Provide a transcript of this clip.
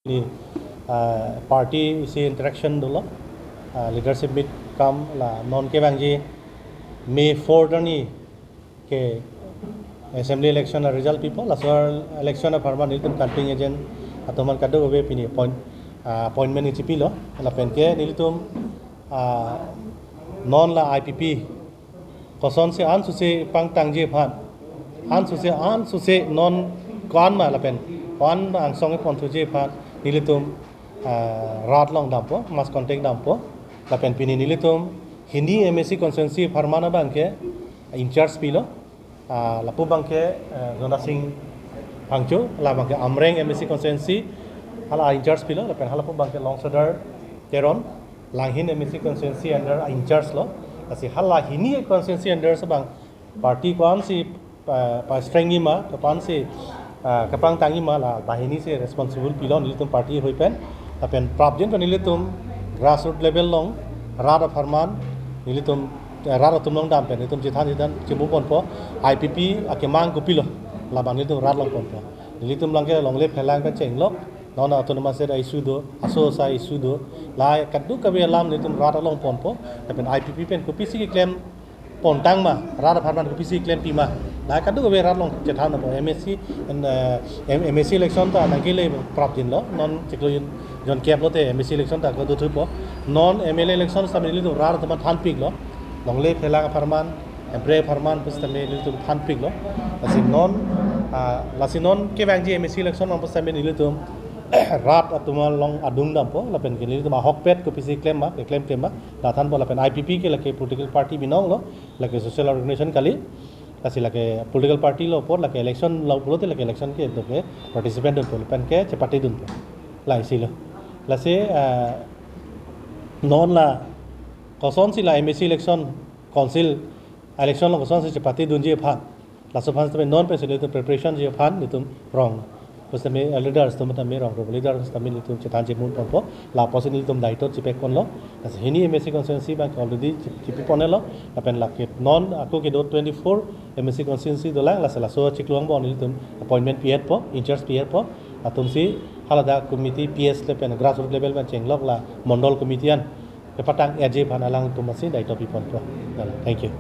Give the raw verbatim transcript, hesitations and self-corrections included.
Ni, ah, party isi interaction dolo, ah, leadership meet kam la non kevangji May four arni ke assembly election a-result pipo, laso election apharman nelitum contingent agent atum an kadokave pini appoint, ah, appointment nangchipilo, lapen ke nelitum, ah, non la I P P kosonsi ansose pangtangji aphan, ansose, ansose non ko-an ma lapen ko-an angsong keponthuji aphan nelitum, ah, rat along dampo, mass contact dampo, lapen pini nelitum hini M A C constituency apharman abangke in charge pilo, ah, lapu abangke, eh, Jona Sing Phangcho, la abangke Amreng M A C constituency, hala in charge pilo, lapen halapu abangke Longsadar Teron, Langhin M A C constituency under in charge lo, lasi hala hini constituency under abang party ko-ansi, ah, pastrengji ma, ko-ansi, ah, kepangtangji ma, la banghini si responsible pilo nelitum party ahoi pen, lapen prapjin pen nelitum grassroot level along rat apharman nelitum, eh, rat atum along dam pen nelitum chethan chethan chimu ponpo, I P P akemang kopilo, labang nelitum rat long ponpo. Nelitum abangke longle phelang kachenglok, non autonomous state a-issue do, aso sa issue do, la kadokave alam nelitum rat along ponpo, lapen I P P pen kopisi keklem pontang ma, rat apharman kopisi klem pima, la kadokave rat along chethan ponpo. M A C, en, eh, M-, M A C election ta nangkele prapjin lo, non chiklo jon, jon kep lote M A C election ta ko dothupo. Non M L A election sitame nelitum rat atum aphan thanpiklo, longle phelang apharman, Hemprek apharman pusitame nelitum thanpiklo. Lasi non, ah, lasi non kevangji M A C election along pusitame nelitum rat atum along adung dampo, lapen ke nelitum ahokpet kopisi klem ma, keklem klem ma, la thanpo, lapen I P P ke lake political party binong lo, lake social organization kali, lasi lake political party lo apot lake election lo pulote lake election ke doke participant dunpo, lapen ke chepate dunpo. La isi lo. Lasi, ah, non la kosonsi la M A C election, council election along kosonsi chepate dunji aphan, laso aphan sitame non pensi nelitum preparation ji aphan nelitum rong, pusitame leaders atum tame rong, rong leaders tame nelitum chethan chimu ponpo, la apotsi nelitum daito chipek ponlo. Lasi hini M A C constituency abang already chi-, chipi ponlo, lapen lake non ako kedo twenty-four M A C constituency dolang, lasi laso chiklo angbong nelitum appointment pi-etpo, in charge pi-etpo, atumsi haladak committee P S lapen grassroot level pen chenglok la mondol committee an kepatang-etji aphan alangtum aphansi daito pi ponpo. Thank you.